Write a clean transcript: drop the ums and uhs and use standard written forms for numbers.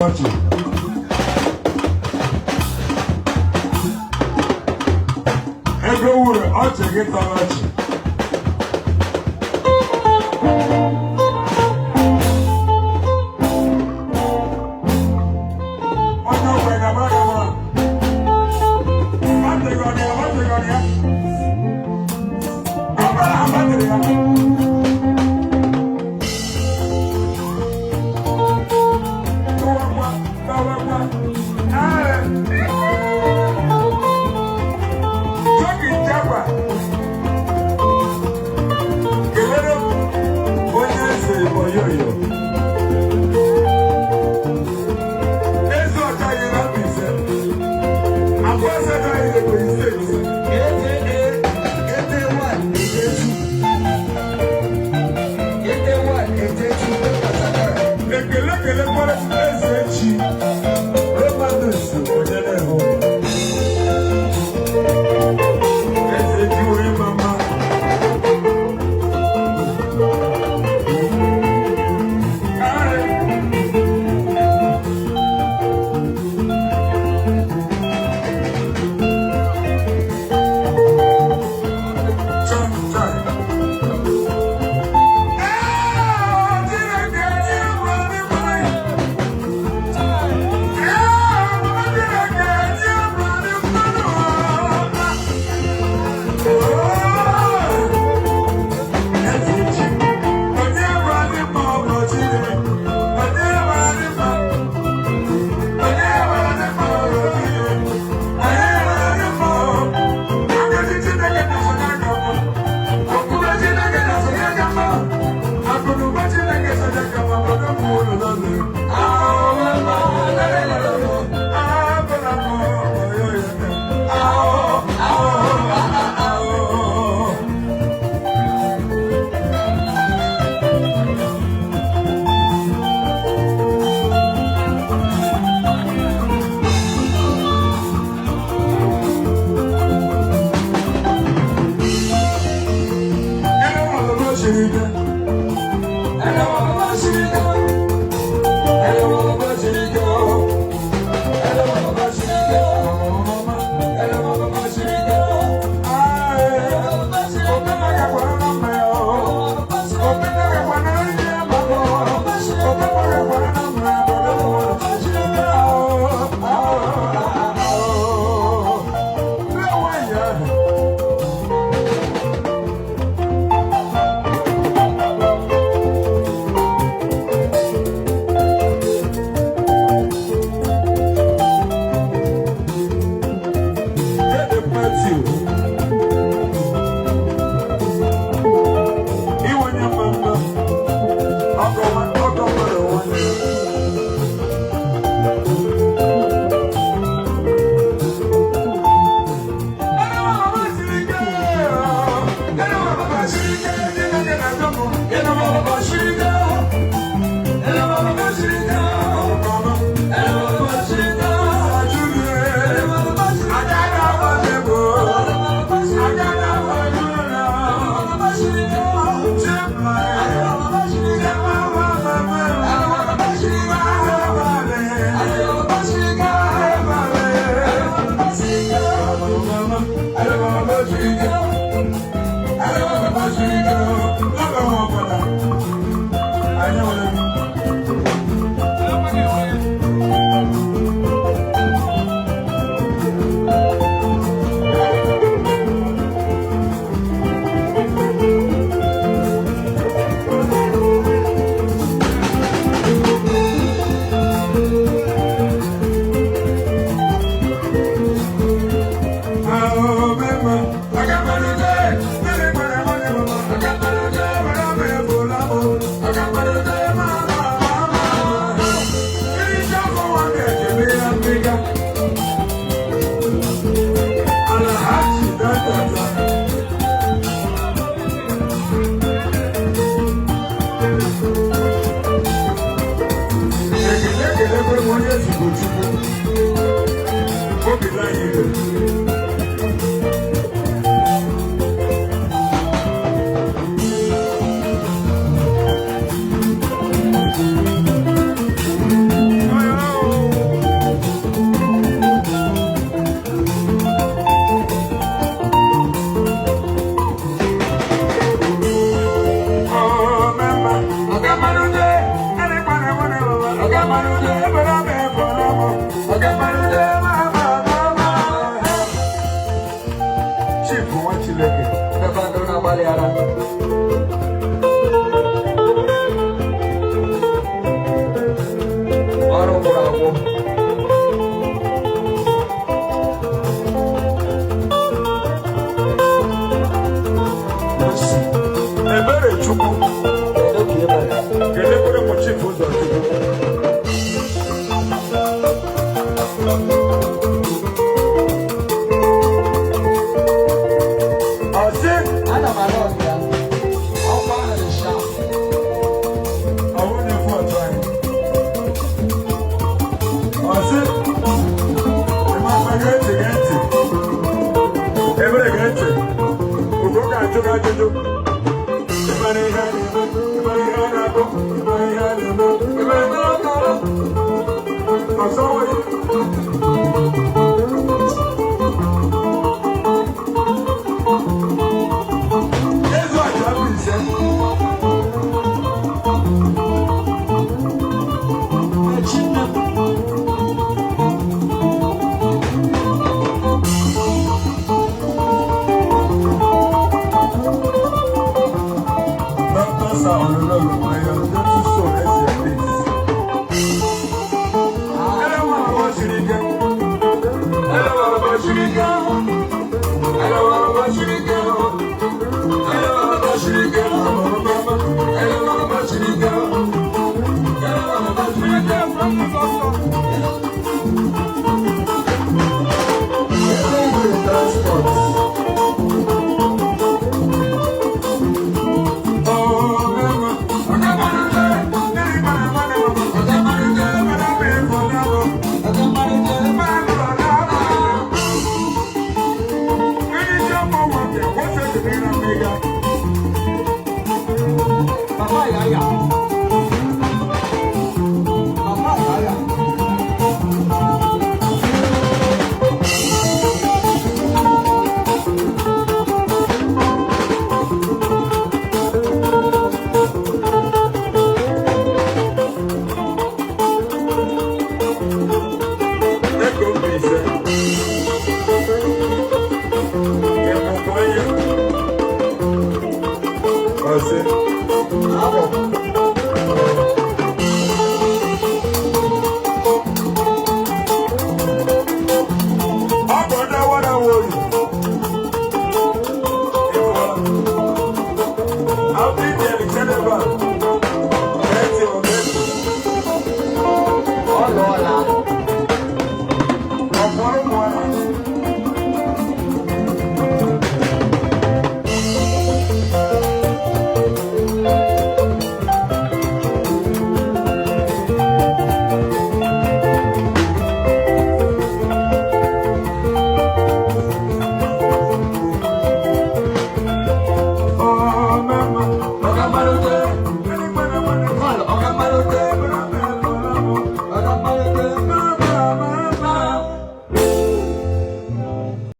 Ọchị. Ego wuru ọchị gị tọrọ ọchị. Onye ogbe gabara gabara. Batịrị ọ dị ya, batịrị ọ dị ya. Ọbara ha batịrị ya. Tụwakwa, tọwakwa. Ee. Jogi Jagwa. Kelere m onye eze Oyoyo. Eze ọcha yi na Mbaise. Abụọ asatọ yi n'Ebonyi Steeti. AKA 81 Ejetu. 81 Ejetu Asakara. Ekele kelekwara eze echi. Romanus Onyeneho. Eze echi onye ma mma. Ee. Chai, chai. Ee, Chineke, Chineke, Chineke. Matthew. Iwenye mama, ọgọ ọgọ mmadụ nwanne. Obi anyị. Ọ̀gá Chief nwa Chineke. Ebe a na-agbalị ara. Ọrụ gwụrụ agwụ. Osi, Ebere Chukwu. kedu ka ị mere? Kelekwere m Chief Ụzọchukwu. Ọsị Ana m alụ ọgụ ya. Ọkwa ahụ dị sharp. ọwụ na-efu otu anyị. Ọsị ịma gee ntị, gee ntị. Ebere, gee ntị. Ugo ga-ajụ gị ajụjụ.